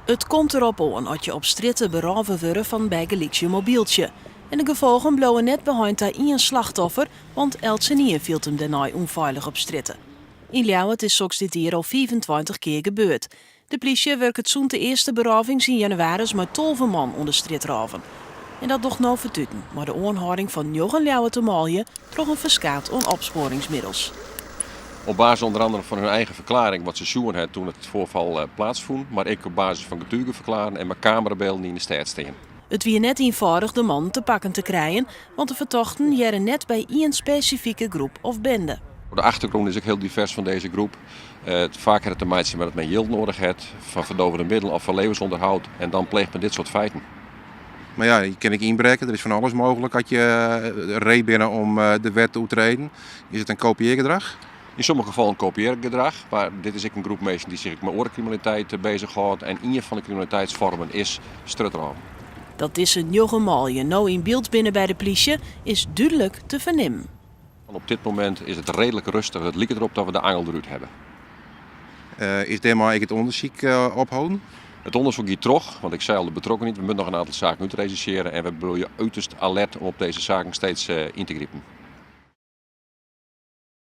It komt derop oan as je op strjitte berôve wurde fan bygelyks je mobyltsje. En de gefolgen bliuwe net beheind ta ien slachtoffer, want eltsenien fielt him dêrnei ûnfeilich op strjitte. Yn Ljouwert is soks dit jier al 25 kear gebeurd. De plysje wurket sûnt de earste berôvings yn jannewaris mei 12 man oan de strjitrôven. En dat docht no fertuten mei de oanhâlding fan njoggen Ljouwerter manlju troch in ferskaat oan opspoaringsmiddels. Op basis onder andere van hun eigen verklaring wat se sjoen ha toen it voorval plaatsfûn, mar ek op basis fan getugeferklaringen en mei kamerabeelden dy't yn de stêd stean. It wie net ienfâldich de mannen te pakken te krijen, want de fertochten hearre net by ien spesifike groep of binde. De achtergrûn is ek hiel divers fan dizze groep. Faak hat it te meitsjen mei dat men jild nedich hat foar ferdôvjende middelen of foar levensûnderhâld en dan pleecht men dit soart feiten. Mar ja, je kinne ek ynbrekke, der is fan alles mooglik as je ree binne om de wet te oertreden. Is it in kopieargedrach? Yn sommige gefallen kopieargedrach, mar dit is ek in groep minsken dy't sich ek mei oare kriminaliteit besighâldt en ien fan de kriminaliteitsfoarmen is strjitrôven. Dat dizze njoggen manlju no yn byld binne by de plysje is dúdlik te fernimmen. Op dit momint is it reedlik rêstich. It liket derop dat we de angel derút hawwe. Is dêrmei ek it ûndersyk opholden? It ûndersyk giet troch, want ik sei al, de betrokkenheid. We moatte noch in oantal saken útregissearje en we bliuwe uterst alert om op dizze saken steeds yn te gripen.